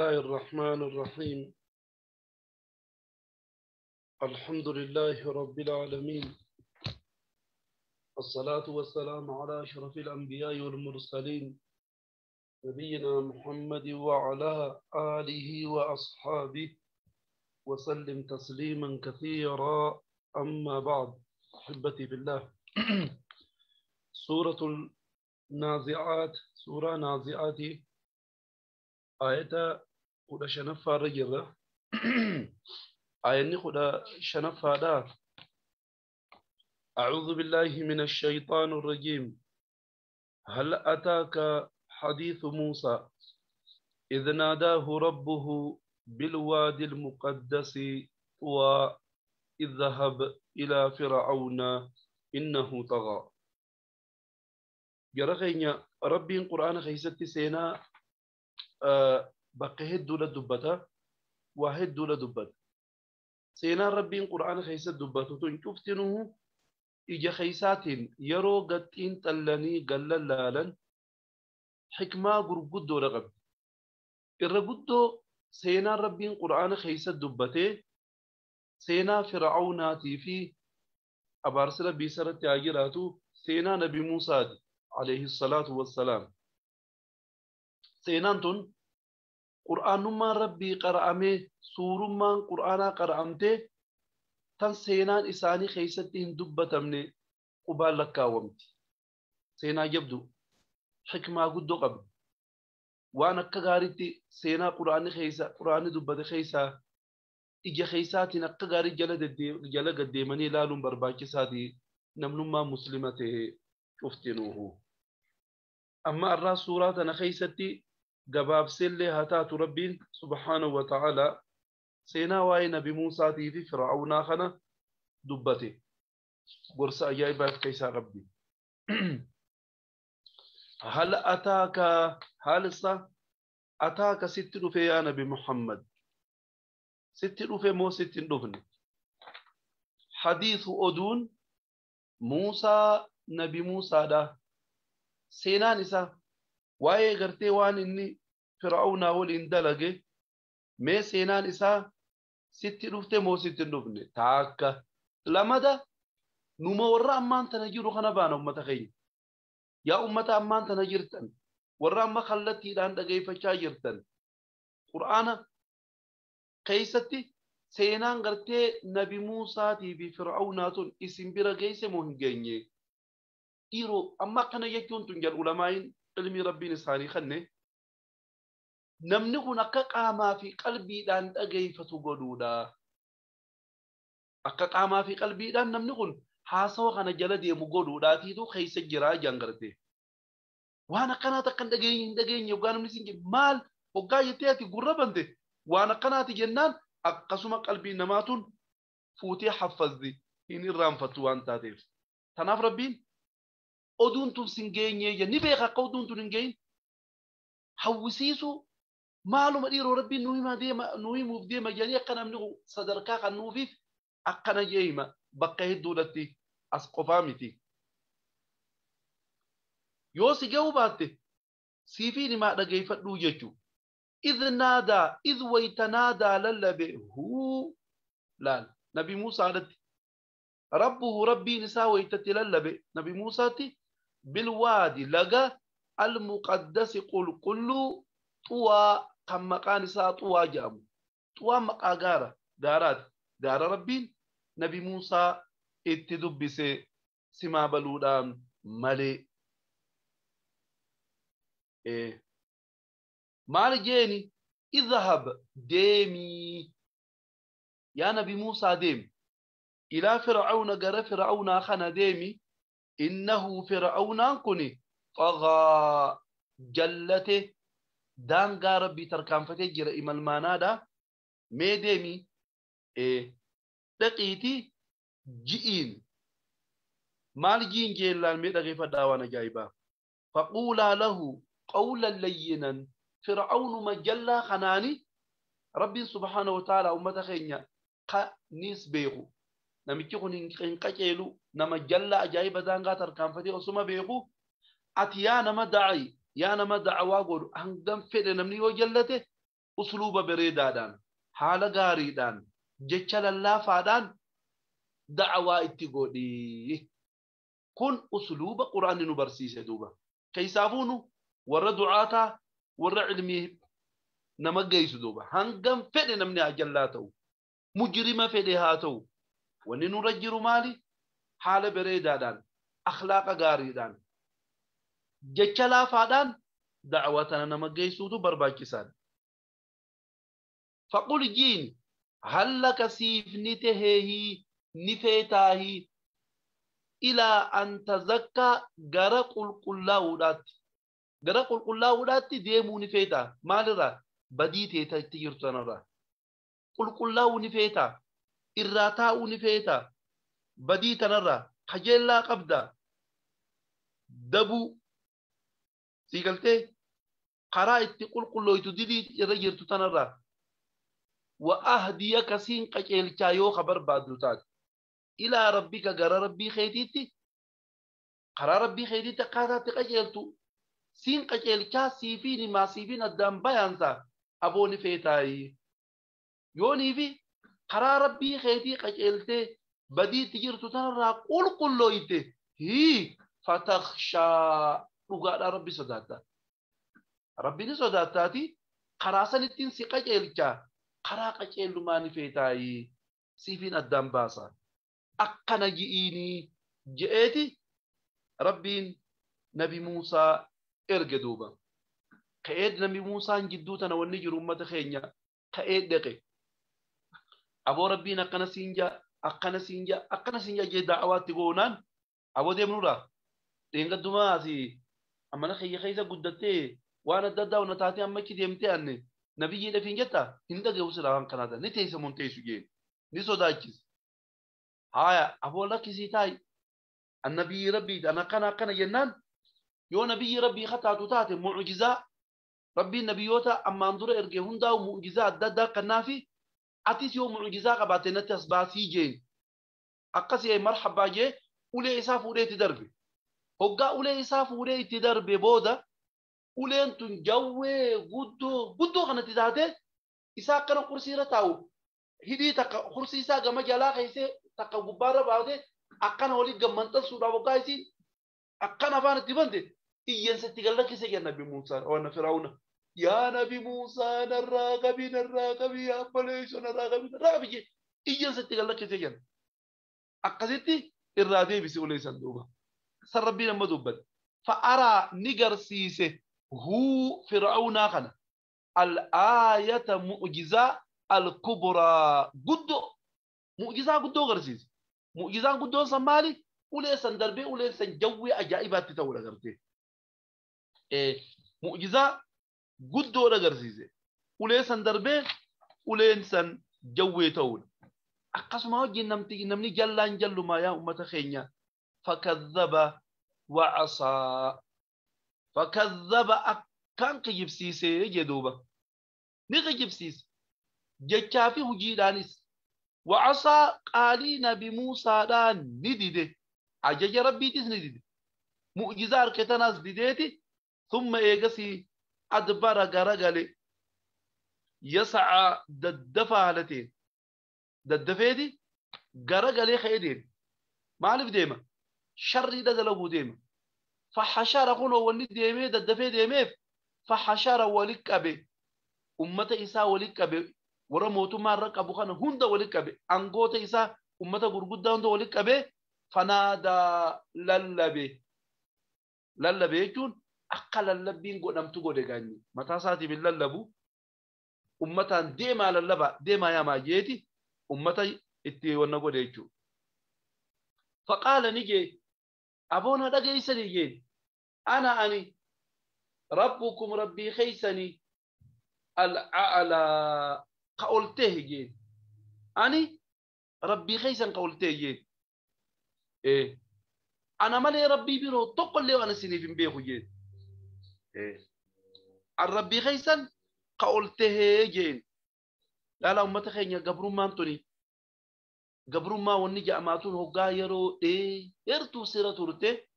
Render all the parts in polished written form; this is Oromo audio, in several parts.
الله الرحمن الرحيم. الحمد لله رب العالمين، الصلاة والسلام على أشرف الأنبياء والمرسلين، نبينا محمد وعلى آله وأصحابه وسلم تسليما كثيرا. أما بعد، أحبتي بالله، سورة النازعات، سورة نازعات، آية 15 رجل آية 15. أعوذ بالله من الشيطان الرجيم. هل أتاك حديث موسى إذ ناداه ربه بالوادي المقدس طوى اذهب إلى فرعون إنه طغى. جرغينا ربي القرآن خيستي سينا بقى هدو لدبتا وهدو لدبتا سينا ربي القرآن خيست دبتا تنشفتنه إجا خيساتين يرو قد تلني قللالا حكمة قرقدو رغب الرقدو سينا ربي القرآن خيست دبته سينا فرعوناتي في أبارسل بيسرة عجراتو سينا نبي موسى عليه الصلاة والسلام. سينانتون قرآن ما ربي قرأمه سور ما قرآن قرأمته تن سينان إساني خيستهن دبتمني قبال لكاومت سينا يبدو حكمة قدو قبل وانا كغارتي سينا قرآن خيسا قرآن دبت خيسا إجا خيساتي نقغاري جل قديمني لالون برباكي ساتي نمنما مسلمته شفتنوه. أما الرا سورة نخيستي قباب سلي هتات ربي سبحانه وتعالى سينا واي نبي موسى في فرعون خنا دبتي قرص أجايبات كيسا ربي. هل أتاك هل أتاك ست في يا نبي محمد ست في مو ست دفن حديث أدون موسى نبي موسى ده سينا نسا واي غرتي وان إني فرعون ولين دلقه مي سينا نسا ست رفته مو ست رفنه تاكا لماذا نما ورا أمان تنجيرو خنا بانا أمتا خي يا أمتا أمان تنجيرتن ورا أما خلتي لان دقي فشاجرتن قرآن قيستي سينا غرتي نبي موسى تي بفرعوناتون اسم برا قيسه مهم جيني إيرو أما كان يكون تنجل علماء علمي ربي نساني خنه نمنه نكا ما في قلبي دان أجيفة قدودا أكا ما في قلبي دان نمنه حاسوا خنا جلدي مقدودا تيتو خيس جرا جنگرته وانا كنا تكن دقين دقين يبغى نمسين مال وقاية تأتي قربنته وانا قناتي جنان أقسم قلبي نماتون فوتي حفظ دي إني رام فتوان تاتيف تناف ربين أدون تون سنجين يا نبيخ قودون تون سنجين حوسيسو معلومة ديرو ربي نوي ما ديما نوي مبدي ما جاني قنا منو صدركا قنوفيف أقنا جيما بقى الدولتي أسقفامتي يوسي جوباتي سيفيني ما دقي فتلو يجو إذ نادى إذ ويتنادى للبي هو لا نبي موسى عدت ربه ربي نساء ويتتللبي نبي موسى تي بالوادي لقى المقدس قل كل طوى كم مقان سا طوى جامو طوى مقا غارة غارات غارة ربين نبي موسى اتدبس سما بلودان ملي إيه مال جيني اذهب ديمي يا نبي موسى ديم إلى فرعون غر فرعون خنا ديمي إنه فرعون كني طغى جلته دان ربي تركان فتجر إما المانا مي ديمي إيه دقيتي جئين مال جين جيلان مي دقيفة داوانا جايبا فقولا له قولا لينا فرعون مجلا خناني ربي سبحانه وتعالى أمتا خينيا قنيس بيغو namichi kun hin qaceelu nama jalla ajaa'iba daangaa tarkaanfatee osuma beeku ati yaa nama da'i yaa nama da'awaa godhu hangam fedhe namni yoo jallate Usluuba bareedaadhaan, haala gaariidhaan, jecha lallaafaadhaan da'awaa itti godhi. Kun usluuba Qur'aanni nu barsiise duuba. Keessaafuu nu warra du'aataa, warra ilmii nama geessu duuba. Hangam fedhe namni haa jallaa ta'u, mujrima fedhe haa ta'u, wanni nurra jiru maali? Haala bareedaadhaan, akhlaaqa gaariidhaan, jecha laafaadhaan da'awaa tana nama geessuutu barbaachisaadha. Faqul jiin hallaka siif ni taheehi ni feetaahi ilaa an tazakkaa gara qulqullaa'uudhaatti. Gara qulqullaa'uudhaatti deemuu ni feetaa. Maalirraa? Badii teeta itti jirtu sanarraa. Qulqullaa'uu ni feetaa. Irraa taa'uu ni feetaa. Badii tanarraa kajeellaa qabdaa. Dabuu sii galtee karaa itti qulqullooytu didii irra jirtu tanarraa. Wa ahdiyaka siin qajeelchaa yoo ka barbaaddu taate. Ilaa rabbika gara rabbii keetiitti, karaa rabbii keetiitti akkaataa itti qajeeltu siin qajeelchaa siifiin himaa siifiin addaan bayaansaa abooni feetaayi. Yoonii fi karaa rabbii keetii qajeeltee badii itti jirtu tanarraa qulqullooyte hii fatakshaa dhugaadhaa rabbi sodaatta. Rabbi ni sodaattaati karaa sanittiin si qajeelchaa karaa qajeellumaa ni feetaayi siifiin addaan baasa. Akkana ji'iinii je'eeti Rabbiin Nabi Muusaa erge duuba. Ka'ee Nabi Muusaan jidduu tana wanni jiru uummata keenya ka'ee dhaqe. Aboo Rabbiin akkana siin jaa, akkana siin jaa, akkana siin jaa jee da'awaatti goonaan aboo deemnurraa dheengaddumaa asii amana kiyya keessa guddattee waan adda addaa wana taatee amma achi deemtee anne nabiyyi dhafiin jettaa hin dhaga'u silaa waan kanaa ni teessa mun teessu jeen ni sodaachise. Haaya aboo lakkisii taa'i annabiyyi rabbii ana akkana akkana jennaan yoo nabiyyi rabbii kataatu taate mu'jizaa rabbiin nabiyyoota ammaan dura erge hundaa'u mu'jizaa adda addaa kannaafi atis yoo mu'jizaa qabaatte natti as baasii jeen akkasii marhabbaa jee ulee isaa fuudhee itti darbe. Hoggaa ulee isaa fuudhee itti darbe booda uleen tun jawwee guddoo guddoo kanatti taate isaa akkana kursiirra taa'u hidhii takka kursii isaa gama jalaa keessee takka gubbaarra baatee akkana walii gammanxansuudhaaf hoggaa isiin akkana afaan itti bante iyyansa itti gallakkise jedha Nabi Muusaa waan Firaa'uuna. Yaa Nabi Muusaa narraa qabi narraa qabi yaa abbaleessoo narraa qabi narraa qabi jee iyyansa itti gallakkise jedha. Akkasitti irraa deebise ulee san duuba. San Rabbiin amma dubbate. Fa'araa ni garsiise huu Firaa'uunaa kana al-aayata mu'jizaa al-kubraa guddoo mu'jizaa guddoo garsiise. Mu'jizaan guddoon san maali? Ulee san darbee uleen san jawwee ajaa'ibaatti ta'uudha gartee. Mu'jizaa guddoodha agarsiise. Ulee san darbee uleen san jawwee ta'uudha. Akkasuma wajjin namni jallaan jallumaa yaa uummata keenya fakadhaba wa'asaa. Fakadhaba akkaan kijibsiisee jedhuuba. Ni kijibsiise. Jechaa fi hojiidhaanis. Wa'asaa qaalii Nabi Muusaadhaan ni dide. Ajaja Rabbiitis ni dide. Mu'jizaa harka tanaas dideeti. Thumma eegasii adbara garagale. Yas'aa daddafaa haalateen. Daddafeeti garagalee ka'ee deema. Maaliif deema? Sharriidha dalaguu deema. Fahashara kunoo wanni deemee daddafee deemeef fahashara wali qabe. Ummata isaa wali qabe. Warra mootummaa irra qabu kana hunda wali qabe. Angoota isaa ummata gurguddaa hunda wali qabe. Fanaadaa lallabe. Lallabe jechuun akka lallabbiin godhamtu godhe gaanyi. Mataa isaatiif hin lallabu. Ummataan deemaa lallaba deemaa yaamaa jeeti ummata itti wanna godhe jechuudha. Faqaala ni jee aboona dhageessanii jeen ana ani rabbukum rabbii keeysanii al'a'laa ka ol ta'e jeen ani rabbii keeysan ka ol ta'e jeen ana malee rabbii biroo tokkollee waan isiniif hin beeku jeen an rabbii keeysan ka ol ta'e jeen. Laala ummata keenya gabrummaan tuni gabrummaa wanni ja'amaatuun hoggaa yeroo dheertuu sira turte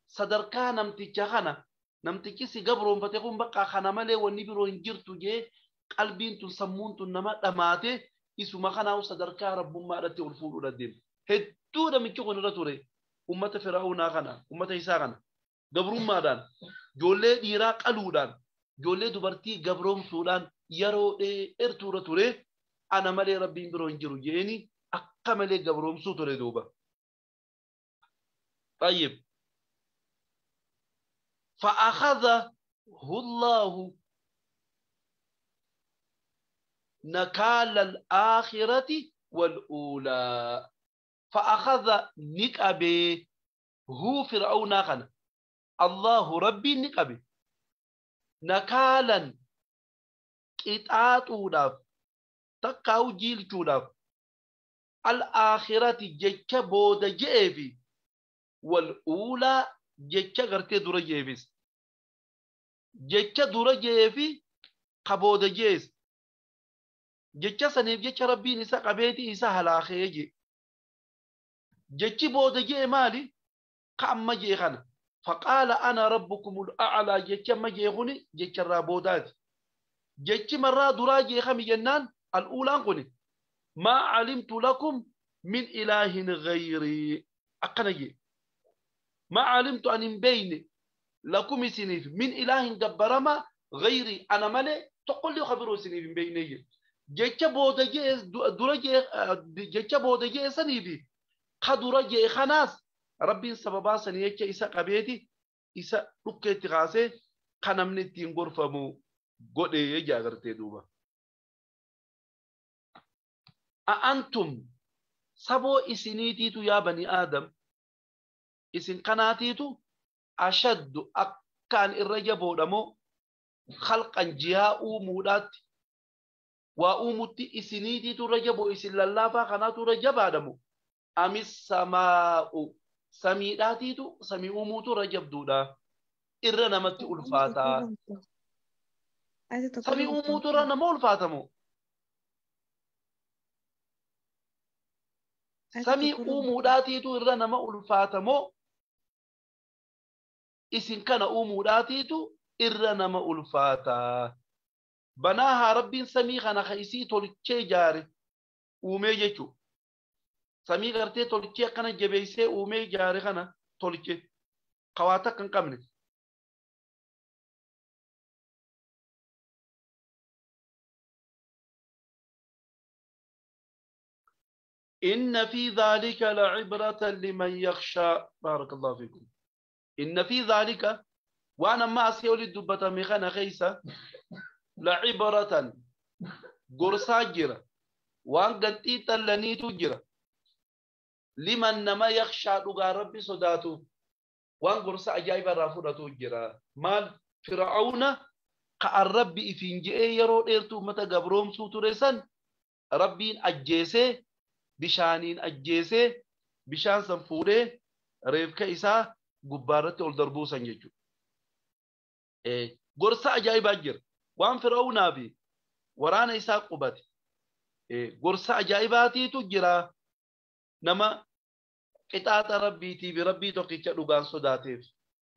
sadarkaa namticha kana Namtichi si gabroonfate kun bakka kana malee wanni biroo hin jirtu jee qalbiin tun sammuun tun nama dhamaate isuma kanaa sadarkaa rabbummaadhatti ol fuudhuudha deema. Hedduu namichi kun irra ture ummata Fir'aawnaa kana ummata isaa kana gabrummaadhaan ijoollee dhiiraa qaluudhaan ijoollee dubartii gabroomsuudhaan yeroo dheertuu irra ture ana malee rabbiin biroo hin jiru jeeni akka malee gabroomsuu ture duuba. طيب فأخذه الله نكال الآخرة والأولى فأخذ نكأبه هو فرعون خنا الله ربي نكأبه نكالا قطعتوداف تكاو جيلتوداف الآخرة جتش بود جيفي والأولى جتش غرتي دور جيفيس جتش دور جيفي قبود جيس jecha saniif jecha rabbiin isa qabeeti isa halaakee je jechi booda jee maali ka amma jee kana faqaala ana rabbukumul a'laa jechi amma jee kuni jecharraa boodaati jechi marraa duraa jee kami jennaan al'uulaan kuni maa calimtu lakum min ilaahin gayrii akkana jee maa calimtu an hin beeyne lakum isiniif min ilaahin gabbarama gayrii ana malee tokkollee kabiroo isiniif hin beeyne jee jecha booda jee dura jee jecha booda jee saniifi ka dura jee kanaas rabbiin sababaa sanii jecha isa qabeeti isa dhukkeetti kaasee ka namni ittiin gorfamu godhee jee agartee duuba. A'antum saboo isiniitiitu yaa bani aadam isin kanaatiitu ashaddu akkaan irra jaboodhamoo khalqan jihaa uumuudhaatti waa uumutti isiniitiitu irra jaboo isin lallaafaa kanaatu irra jabaadhamu amis samaa'u samiidhaatiitu samii uumuutu irra jabduudha irra namatti ulfaataa samii uumuutu irra nama ulfaatamu samii uumuudhaatiitu irra nama ulfaatamoo isin kana uumuudhaatiitu irra nama ulfaataa. Banaahaa rabbiin samii kana ka isii tolchee ijaare uumee jechuudha. Samii gartee tolchee akkana jabeessee uumee ijaare kana tolche kawaata akka hin qabne. إن في ذلك لعبرة لمن يخشى بارك الله فيكم. إن في ذلك وأنا ما أسيولي الدبة ميخانا خيسة لعبرة قرصا جرا وان قد لنيتو جرا لمن نما يخشى لغا ربي صداتو وان قرصا أجايب رافورتو جرا مال فرعون قال ربي إفنجئ يرو إرتو متى قبروم سوتو رسن ربي أجيسي bishaaniin ajjeesee bishaan san fuudhee reefka isaa gubbaarratti ol darbuu san jechuudha. Gorsa ajaa'ibaa jira. Waan Fir'aawnaa fi waraana isaa qubate. Gorsa ajaa'ibaatiitu jira. Nama qixaaxa rabbiitii fi rabbii tokkicha dhugaan sodaateef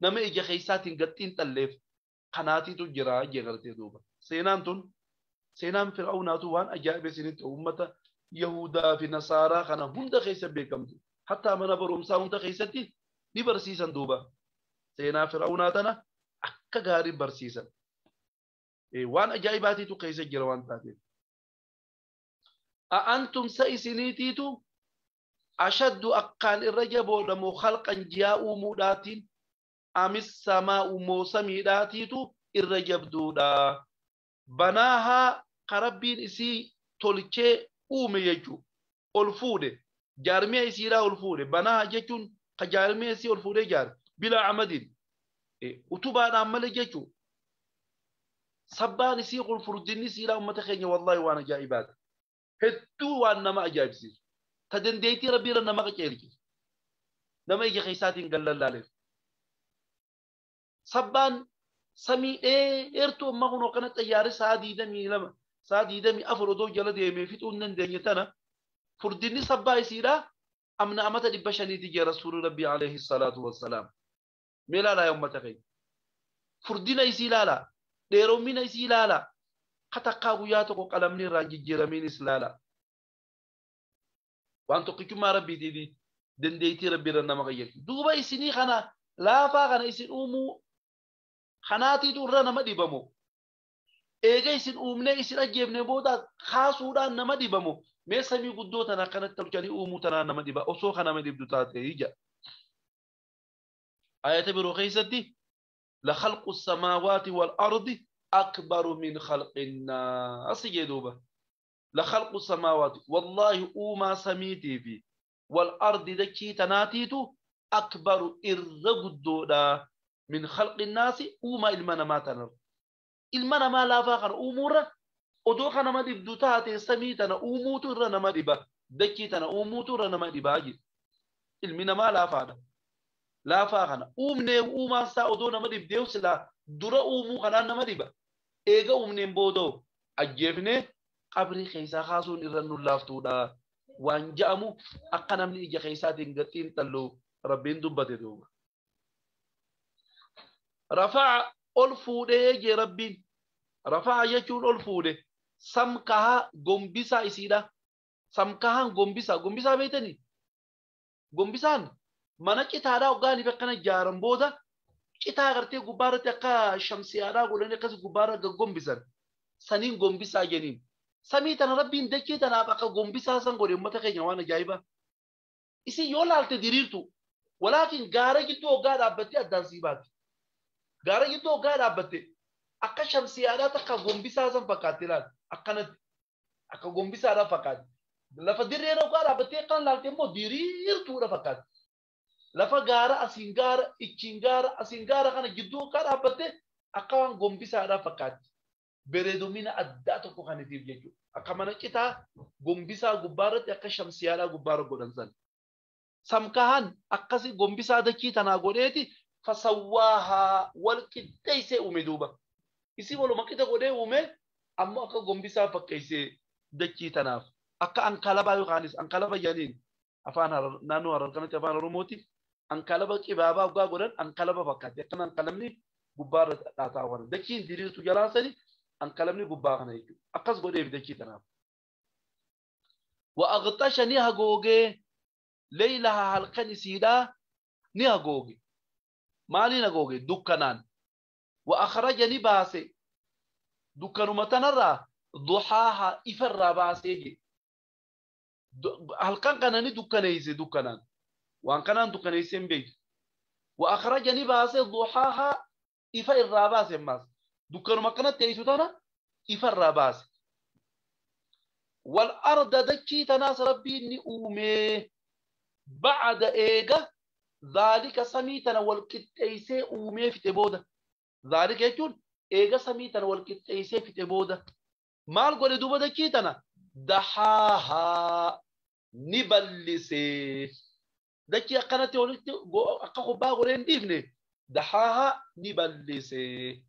nama ija keessaatiin gaxxiin xalleef kanaatiitu jira jeegartee duuba. Seenaan tun seenaan Fir'aawnaatu waan ajaa'iba isinitti uummata Yahudaa fi Nasaaraa kana hunda keessa beekamtu. Hattaa mana barumsaa hunda keessatti ni barsiisan duuba. Seenaa Fir'aawnaa tana akka gaariin barsiisan. Waan ajaa'ibaatiitu keessa jira waan taateef. A'antum sa isiniitiitu ashaddu akkaan irra jaboodhamoo khalqan jiyaa uumuudhaatiin amis samaa uumoo samiidhaatiitu irra jabduudha. Banaahaa ka rabbiin isii tolchee uume jechuun ol fuudhe jaarmiya isiidhaa ol fuudhe banaa jechuun ka jaarmiya isii ol fuudhee jaare bilaa amadin utubaadhaan malee jechuun sabbaan isii kun furdinni isiidhaa uummata keenya wallaahi waan ajaa'ibaati hedduu waan nama ajaa'ibsiisu ta dandeettii rabbiirra nama qaceelchisu nama ija keessaatiin gallallaaleef sabbaan samii dheertuu amma kun akkana xayyaarri sa'a 22 sa'a 24 odoo jala deemee fixuu hin dandeenye tana furdinni sabbaa isiidha amna amata 500 jee rasuulli rabbii alayhi salaatu wassalaam. Mee ilaalaa uummata keenya. Furdina isii ilaala. Dheeromina isii ilaala. Katakkaa guyyaa tokko qalamni irraa jijjiiramiinis ilaala. Waan tokkichummaa rabbiitiifi dandeettii rabbii irra nama qayyaddu. Duuba isinii kana laafaa kana isin uumuu kanaatiitu irra nama dhibamu. Eega isin uumnee isin ajjeefne booda kaasuudhaan nama dhibamu. Mee samii guddoo tana akkanatti tolchanii uumuu tanaan nama dhiba. Osoo kana nama dhibdu taate ija. Ayata biroo keessatti la khalqu samaawaati wal ardi akbaru min khalqi naasi jedhuuba. La khalqu samaawaati wallaahi uumaa samiitii fi wal ardi dachii tanaatiitu akbaru irra guddoodha min khalqi naasi uumaa ilma namaa tanarra. Ilma namaa laafaa kana uumuurra odoo kana nama dhibdu taate samii tana uumuutu irra nama dhiba. Dachii tana uumuutu irra nama dhibaa jedhu. Ilmi namaa laafaadha. Laafaa kana uumnee uumaan isaa odoo nama dhibdee silaa dura uumuu kanaan nama dhiba. Eega uumneen boodoo ajjeefnee qabrii keessaa kaasuun irra nu laaftuudha. Waan ja'amu akka namni ija keessaatiin gaxiin xallu rabbiin dubbate duuba. Rafa'a ol fuudhee jee rabbiin. Rafa'a jechuun ol fuudhe. Samkaha gombisaa isiidha. Samkahaan gombisaa. Gombisaa beektanii? Gombisaan mana citaadhaa hoggaaniif akkana ijaaran booda citaa gartee gubbaarratti akka shamsiyaadhaa godhanii akkas gubbaarra gaggombisan. Saniin gombisaa jeniin. Samii tana rabbiin dachee tanaaf akka gombisaa san godhe uummata keenya waan ajaa'ibaa. Isin yoo laalte diriirtu walaakin gaara gidduu hoggaa dhaabbattee addaan sii baati. Gaara gidduu hoggaa dhaabbatte akka shamsiyaadhaa takka gombisaa san fakkaatti laal akkanatti akka gombisaadhaa fakkaatti. Lafa dirree hoggaa dhaabbattee akkana laalte immoo diriirtuudha fakkaatti. Lafa gaara asiin gaara ichiin gaara asiin gaara kana gidduu hoggaa dhaabbatte akka waan gombisaadhaa fakkaatti. Bareedumina addaa tokko kan itiif jechuudha. Akka mana citaa gombisaa gubbaarratti akka shamsiyaadhaa gubbaarra godhan san. Samkahan akkasi gombisaa dachii tanaa godheeti fasawwaahaa wal qixxeessee uume duuba. Isii waluma qixa godhee uume ammoo akka gombisaa fakkeessee dachii tanaaf. Akka ankalabaa yookaanis ankalaba jedhaniin afaan naannoo Harar kanatti afaan Oromooti ankalaba qibaabaa hoggaa godhan ankalaba fakkaatti. Akkana ankalabni gubbaarra dhaataa waan. Dachiin diriirtu jalaan sani ankalabni gubbaa kana jechuudha. Akkas godheef dachii tanaaf. Wa aghtasha ni hagoogee leeylahaa halkan isiidhaa ni hagooge. Maaliin hagooge? Dukkanaan. Wa akhraja ni baase. Dukkanuma tanarraa duhaahaa ifarraa baasee jedhe. Halkan kana ni dukkaneeyse dukkanaan. Waan kanaan dukkaneeyse hin beektu. Wa akhraja ni baase duhaahaa ifa irraa baase ammaas. Dukkanuma akkanatti teessu tana ifarraa baase. Wal arda dachii tanaas rabbiin ni uumee ba'ada eega dhaalika samii tana wal qixxeessee uumee fixe booda. Dhaalika jechuun eega samii tana wal qixxeessee fixe booda. Maal godhe duuba dachii tana? Dahaahaa ni bal'isee. Dachii akkanatti walitti akka kubbaa godhee hin dhiifne dahaahaa ni bal'isee.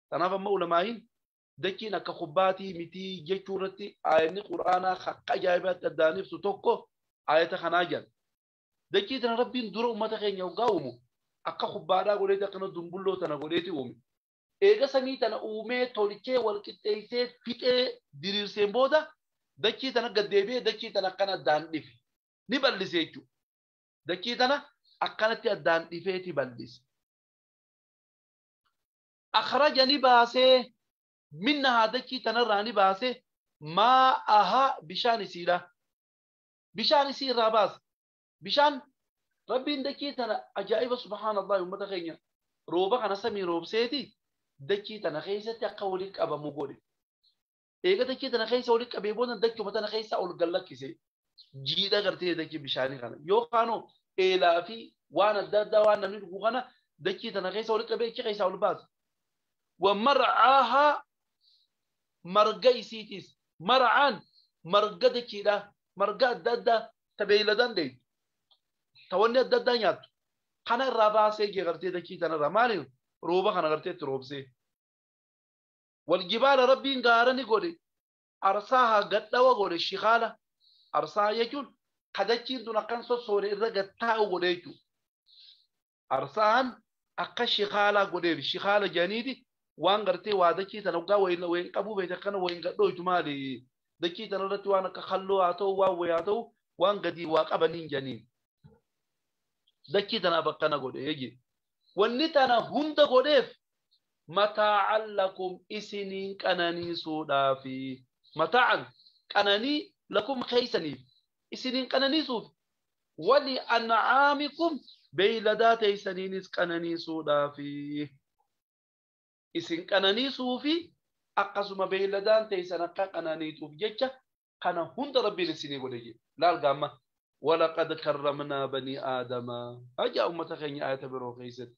Kanaaf amma ulamaa'iin dachiin akka kubbaatii mitii jechuu irratti aayanni quraanaa akka ajaa'ibaatti addaan ibsu tokko aayata kanaa jedha. Dachii tana rabbiin dura uummata keenya hoggaa uumu akka kubbaadhaa godheeti akkana dumbulloo tana godheeti uume. Eega samii tana uumee tolchee wal qixxeessee fixee diriirseen booda dachii tana gad deebi'ee dachii tana akkana addaan dhife. Ni bal'ise jechuudha. Dachii tana akkanatti addaan dhifeeti bal'ise. Akhraja ni baasee minnahaa dachii tanarraa ni baasee maa'ahaa bishaan isiidha. Bishaan isii irraa baase. Bishaan rabbiin dachii tana ajaa'iba subhaanallah uummata keenya rooba kana samii roobseeti dachii tana keessatti akka walitti qabamu godhe. Eega dachii tana keessa walitti qabee booda dachuma tana keessa ol gallakkise. Jiidha gartee dachii bishaanii kana yookaanoo eelaa fi waan adda addaa waan namni dhugu kana dachii tana keessa walitti qabee achi keessaa ol baase. Wa mar'aahaa marga isiitiis mar'aan marga dachiidha marga adda addaa ta beeyladaan deeytu ta wanni adda addaa nyaattu kana irraa baasee jee gartee dachii tanarraa maaliin rooba kana gartee itti roobsee. Waljibaala rabbiin gaara ni godhe arsaahaa gadhawa godhe shikaala arsaa jechuun ka dachiin tun akkan sossoone irra gattaa'u godhe jechuudha. Arsaan Akka shikaalaa godheef shikaala jedhaniiti waan gartee waa dachii tana waggaa wayin qabuu beekte akkana wayin gadhooytu maali dachii tana irratti waan akka halluu haa ta'u waan wayi haa ta'u waan gadii waa qabaniin jedhaniin dachii tanaaf akkana godhee jee wanni tana hunda godheef mataa'an lakum isiniin qananiisuudhaafi mataa'an qananii lakum keeysaniif isiniin qananiisuuf wali an'aamikum beeyladaa teeysaniinis qananiisuudhaafi isin qananiisuufi akkasuma beeyladaan teeysan akka qananiituuf jecha kana hunda rabbiin isinii godhe jedhe laal gaamma walaqad karramnaa banii aadama ajaa ummata keenya ayata biroo keeysatti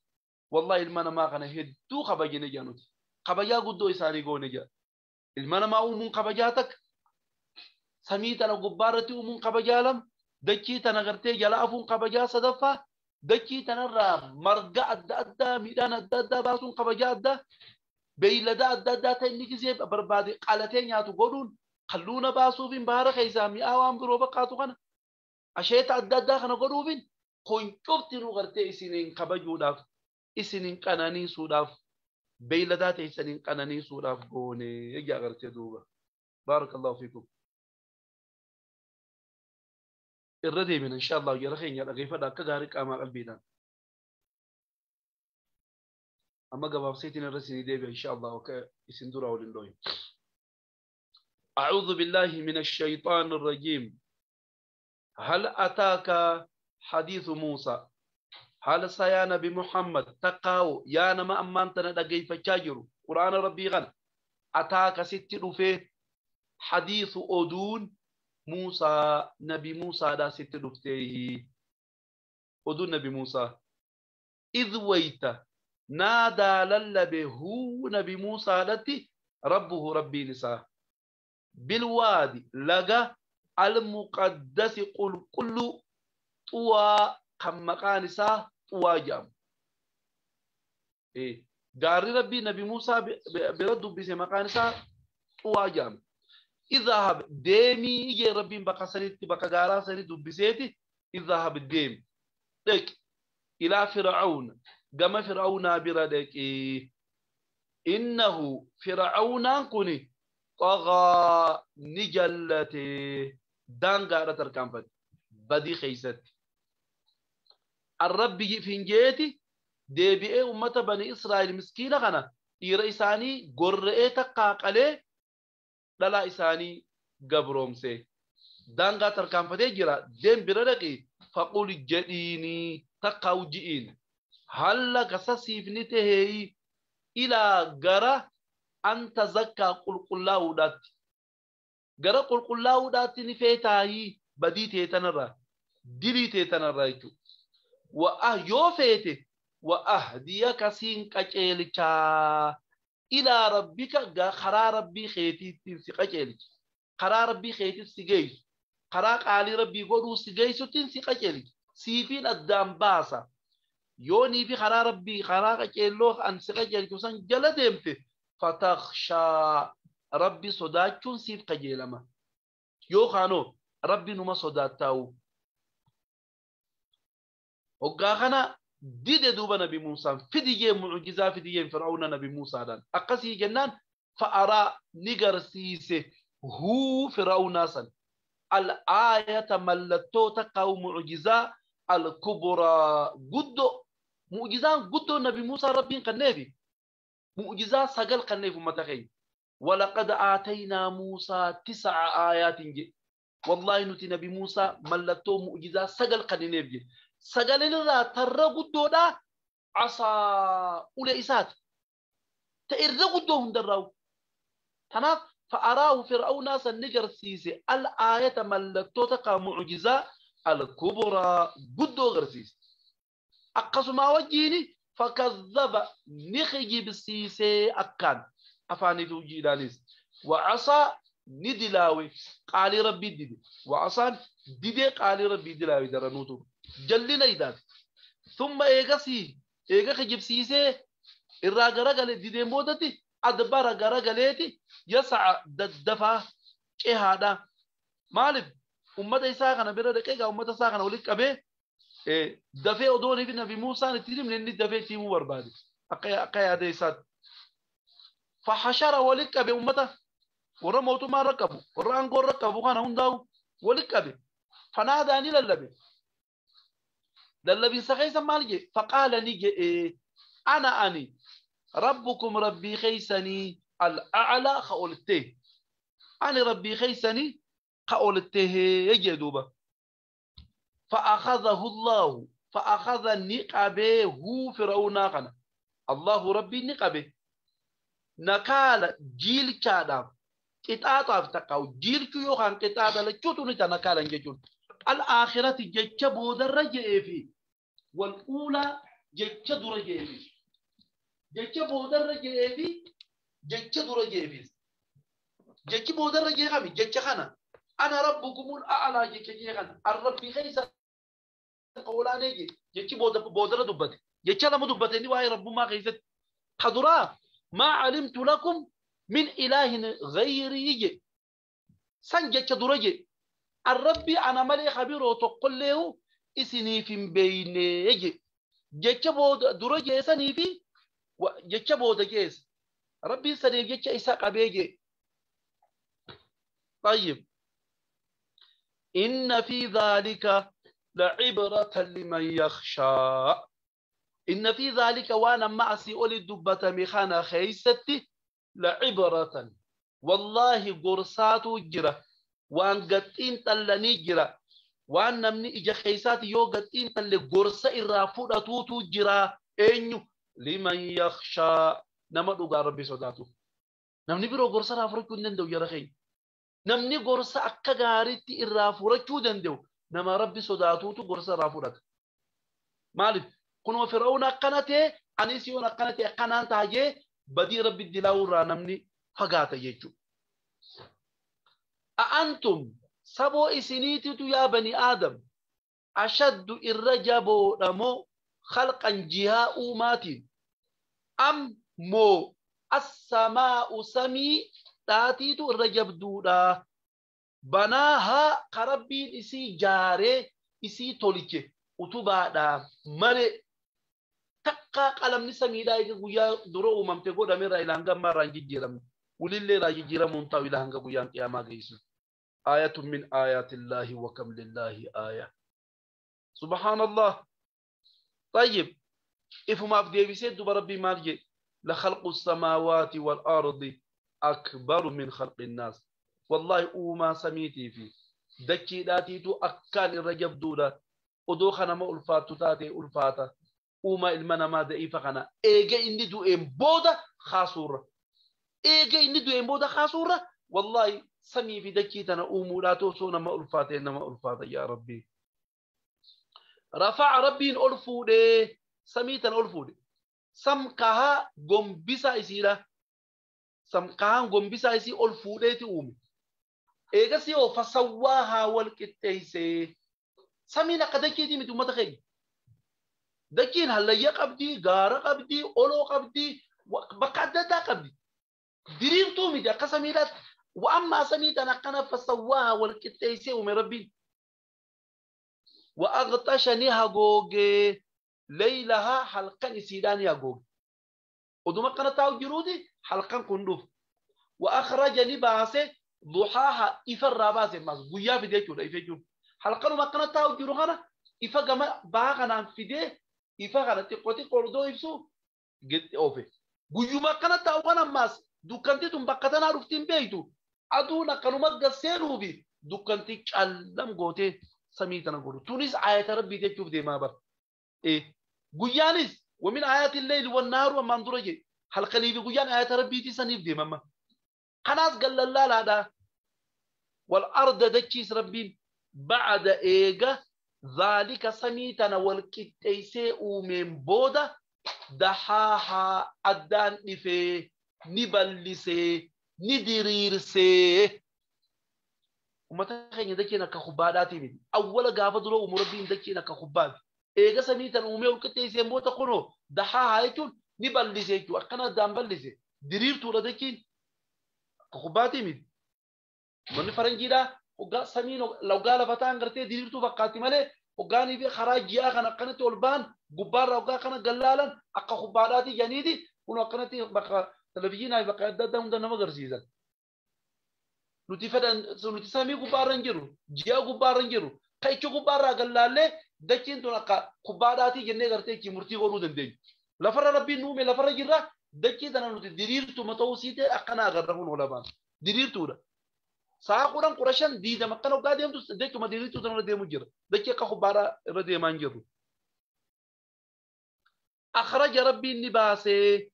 wallahi ilma namaa kana hedduu kabajine jaa nuti kabajaa guddoo isaanii goone jaa ilma namaa uumuun kabajaa takka samii tana gubbaarratti uumuun kabajaa lama dachii tana gartee jala afuun kabajaa sadaffaa dachii tanarraa marga adda addaa midhaan adda addaa baasuun kabajaa addaa beeylada adda addaa ta'e inni gisee barbaade qalatee nyaatu godhuun kalluuna baasuufin bahara keessaa mi'aa waan biroo fakkaatu kana asheeta adda addaa kana godhuufin kun cuftinuu gartee isiniin kabajuudhaaf isiniin qananiisuudhaaf beeyladaa teessaniin qananiisuudhaaf goone ejaa gartee duuba baarakallahu fiikum irra deemina insha Allah jara keenya dhageeffadha akka gaarii qaamaa qalbiidhaan amma gabaabseetiin irra isinii deebi'a insha Allah akka isin dura waliin dhooyin. أعوذ بالله من الشيطان الرجيم. هل أتاك حديث موسى؟ هل سيا نبي محمد تقاو يا نما أمانتنا دقيفة شاجر قرآن ربي غن أتاك ست رفيه حديث أدون موسى نبي موسى دا ست رفته أدون نبي موسى إذ ويت نادى للبه نبي موسى التي ربه ربي نساء بالوادي لقى المقدس قل كل طوى كم مكان نساء طوى جام إيه قال ربي نبي موسى برد بس مكان نساء طوى جام اذهب ديمي يجي ربي بقى سنتي بقى غارا سنتي دبسيتي اذهب ديم دك إلى فرعون قام فرعون بردك إنه فرعون كني طغى نجلته دانغارة تركنفت بدي خيست الرب فينجيتي دي أمة بني إسرائيل مسكينة غنا إيرا إساني قرئة تقاقلي لا إساني قبرومسي دانغا تركنفت جرا دين بردك فقول جئيني تقاو جئين هل لك سسيف نتهي إلى غرا أن تزكى قل قل له دات غرا قل قل له دات نفيتاي بديتي تنرى دليتي تنرى وأهيوفيتي وأهديك سين كجيلتا إلى ربك خرا ربي خيتي تنسي كجيلتا خرا ربي خيتي سجيس خرا قالي ربي قدو سجيس تنسي كجيلتا سيفين الدام باسا يوني في خرا ربي خرا كجيلو أن سجيلتا سن جلدمت فتخشى ربي صداتشون سيف كجيلما يوخانو ربي نما صداتاو وقاخنا ديد دوبا نبي موسى فدية معجزة فدية فرعون نبي موسى دان أقسي جنان فأرى نجر سيسي هو فرعون سن الآية ملتو تقاو معجزة الكبرى قدو معجزة قدو نبي موسى ربي قنبي معجزة سجل قنيف متخي ولقد آتينا موسى 9 آيات جي والله نتي نبي موسى ملتو معجزة سجل قنيف جي سجل لذا ترى قدودا عصا أولى إسات تأرى قدوهم دراو تناف فأراه فرعون سنجر سيسي الآية ملتو تقى معجزة الكبرى قدو غرسيس أقص ما وجيني فكذب نخجي بالسيسي أكان أفاني توجي دانيس وعصى ندلاوي قال ربي ديدي وعصى ديدي قال ربي دلاوي درنوتو جلنا إذا ثم إيجاسي إيجا خجب سيسي الراجل ديدي مودتي أدبر جرجلتي يسعى الدفع إيه هذا مالب أمة إساقنا برا دقيقة أمة إساقنا ولك أبي Dafee odoon fi Nabi Muusaan itti himne inni dafee itti himuu barbaade. Akka yaada isaatti. Fahashara walitti qabe uummata warra mootummaa irra qabu warra aangoo irra qabu kana hundaa'u walitti qabe. Fanaadaa ni lallabe. Lallabinsa keessa maal jedhe? Faqaala ni jedhe ana ani rabbukum rabbii keeysanii al'a'laa ka olittee. Ani rabbii keeysanii ka olittee jedhe duuba. فأخذه الله فأخذ نقبه فرعون قنا الله ربي نقبه نكال جيل كادام قطاطاف تقاو جيل كيو خان قطاطا لچوتو نتا نكالا جيجون الآخرة جيتش بودر رجئ في والأولى جيتش درجئ في جيتش بودر رجئ في جيتش درجئ في جيتش بودر رجئ في جيتش خانا أنا ربكم الأعلى جيتش خانا الرب خيسا قولاني جيتش بودر دبتي جيتش لما دبتني وهي رب ما خيست قدرا ما علمت لكم من إله غيري سن جيتش درجي الرب أنا ملي خبير وتقول له إسني في بيني جيتش درجي سني في جيتش بودجيس ربي سني جيتش إساق بيجي. طيب إن في ذلك لعبرة لمن يخشى. إن في ذلك وأنا معسي أولي دبة مخانا خيستي لعبرة والله قرصات جرة وأن قتين تلني جرة وأن نمني إجا خيسات يو قتين تل قرصة إرافورة توتو جرة إنيو لمن يخشى نما ربي صداتو نمني برو قرصة رافورة كندن دو يرخي نمني قرصة أكا غاريتي إرافورة كندن دو نما ربي صداتو قرصة رافورة مالك كنوا فرعون قناته أنيسيون قناته قنان تاجي بدي ربي دلاورا نمني فقاته يجو. أأنتم سبو إسنيتو يا بني آدم أشد الرجبو نمو خلقا جهاء ماتي أم مو السماء سمي تاتيتو الرجب دودا بناها قربين إسي جاري إسي توليكي utubaadha malee takka qalamni samiidhaa eega guyyaa dura uumamte godhameerraa ilaa hanga ammaa irraa hin jijjiiramne walillee irraa jijjiiramuun ta'u ilaa hanga guyyaan qiyaamaa geessu. Aayatun min aayaatillaahi wa kam lillaahi aaya. Subhaanallah. Tayyib ifumaaf deebisee duba rabbii maal jedhe la khalqu samaawaati wal ardi akbaru min khalqi nnaas. Wallaahi uumaa samiitii fi dachiidhaatiitu akkaan irra jabduudha. Odoo kanama ulfaattu taate ulfaata uumaa ilma namaa da'iifa kana eega inni du'een booda kaasuurra eega inni du'een booda kaasuurra wallaahi samii fi dachii tana uumuudhaatu osoo nama ulfaate nama ulfaata yaa rabbi. Rafa'a rabbiin ol fuudhee samii tana ol fuudhe samkahaa gombisaa isiidha samkahaan gombisaa isii ol fuudheeti uume eegasii oo fasawwaahaa wal qixxeessee. Samiin akka dachiitii miti uummata keenya. Dachiin hallayya qabdi, gaara qabdi, oloo qabdi, bakka adda addaa qabdi. Diriirtuu miti akka samiidhaatti. Wa'ammaa samii tan akkana fasawwaahaa wal qixxeessee uume rabbiin. Wa'aqxasha ni hagoogee leeylahaa halkan isiidhaa ni hagooge. Oduma akkana taa'u jiruuti halkan kun dhufu. Wa'akhraja ni baase duhaaha ifarraa baase maas guyyaa fide jechuudha ife jechuudha. Halkanuma akkana taa'u jiru kana ifa gama baha kanaan fidee ifa kana xiqqoo xiqqoo odoo ibsu oofe. Guyyuma akkana taa'u kana ammaas dukkanti tun bakka tanaa dhuftiin beeytu aduun akkanuma gasseenuufi dukkanti callam gootee samii tana godhu. Tunis ayata rabbii jechuuf deemaa bara. Guyyaanis wamin ayaati leyli wannaaru ammaan dura jedhe halkanii fi guyyaan ayata rabbiitii saniif deemama. Kanaas gallallaalaadha. Wal arda dachiis rabbiin بعد إيجا ذلك سميتنا والكتيسي أومين بودا دحاها أدان نفي نبلسي ندريرسي وما تخيني دكينا كخباداتي من أول قافة درو مربين دكينا كخباد إيجا سميتنا أومين والكتيسي بودا قنو دحاها يتون نبلسي أكنا دان بلسي دريرتو لدكين كخباداتي من من فرنجي دا وقا سمين لو قال فتان قرتي ديرتو فقاتي مالي Hoggaanii fi karaa ji'aa kan akkanatti ol ba'an gubbaarraa hoggaa kana gallaalan akka kubbaadhaati janiiti kun akkanatti bakka televizyiinaa fi bakka adda addaa hunda nama agarsiisan. Nuti fedhan nuti samii gubbaarra hin jiru, ji'a gubbaarra hin jiru. Ka'icha gubbaarraa gallaallee dachiin tun akka kubbaadhaatii jennee gartee ichi murtii godhuu dandeenya. Lafarra Rabbiin nu uume lafarra jirra dachii tana nuti diriirtuma ta'uu siitee akkana agarra kun olamaan diriirtuudha. Sa'a 10, 15, 20 akkana hoggaa deemtu dachuma diriirtuu tana irra deemu jira. Dachii akka kubbaadhaa irra deemaa hin jirru. Akhraja Rabbiin ni baasee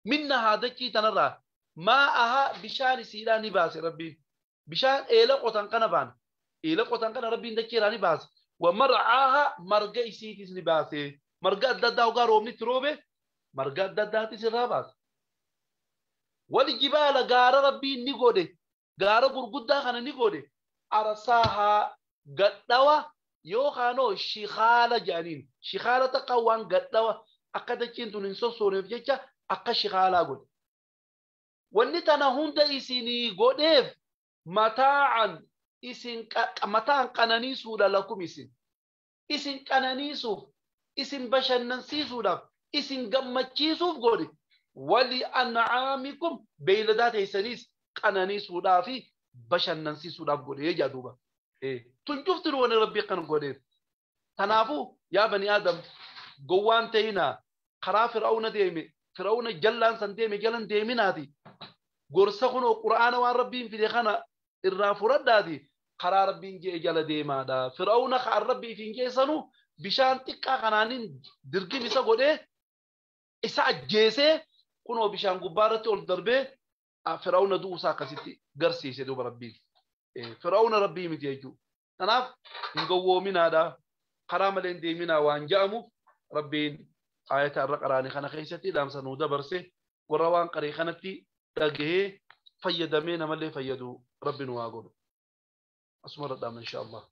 minnahaa dachii tanarraa maa'ahaa bishaan isiidhaa ni baase Rabbiin. Bishaan eela qotan kana baana. Eela qotan kana Rabbiin dachii irraa ni baase. Wa mar'aahaa marga isiitis ni baase. Marga adda addaa hoggaa roobni itti roobe marga adda addaatis irraa baase. Wal jibaala gaara Rabbiin ni godhe. Gaara gurguddaa kana ni godhe. Arsaahaa gadhawa yookaanoo shikaala jedhaniin. Shikaala takka waan gadhawa akka dachiin tun hin sossooneef jecha akka shikaalaa godhe. Wanni tana hunda isinii godheef mataa'an isin mataan qananiisuudha lakum isin. Isin qananiisuuf, isin bashannansiisuudhaaf, isin gammachiisuuf godhe. Wali an'aamikum beeyladaa teessaniis qananiisuudhaa fi bashannansiisuudhaaf godhe jedha duuba. Tun cufti wani Rabbii kan godheef. Kanaafuu yaa bani Aadam gowwaan ta'inaa karaa Fir'aawna deeme Fir'aawna jallaan san deeme jalan deeminaati. Gorsa kunoo Qur'aana waan Rabbiin fide kana irraa fudhadhaati karaa Rabbiin je'e jala deemaadha. Fir'aawna kan Rabbii ifiin jeessanu bishaan xiqqaa kanaanin dirgim isa godhee isa ajjeesee kunoo bishaan gubbaa irratti ol darbee Fir'aawna du'uusaa akkasitti garsiise duuba Rabbiin. Fir'aawna Rabbii miti jechuudha. Kanaaf hin gowwoominaadha. Karaa malee hin deeminaa waan je'amu Rabbiin ayata irra qaraane kana keessatti dhaamsa nuu dabarse warra waan qaree kanatti dhagahee fayyadamee namallee fayyadu Rabbi nu haa godhu. Asuma irra dhaamna insha Allah.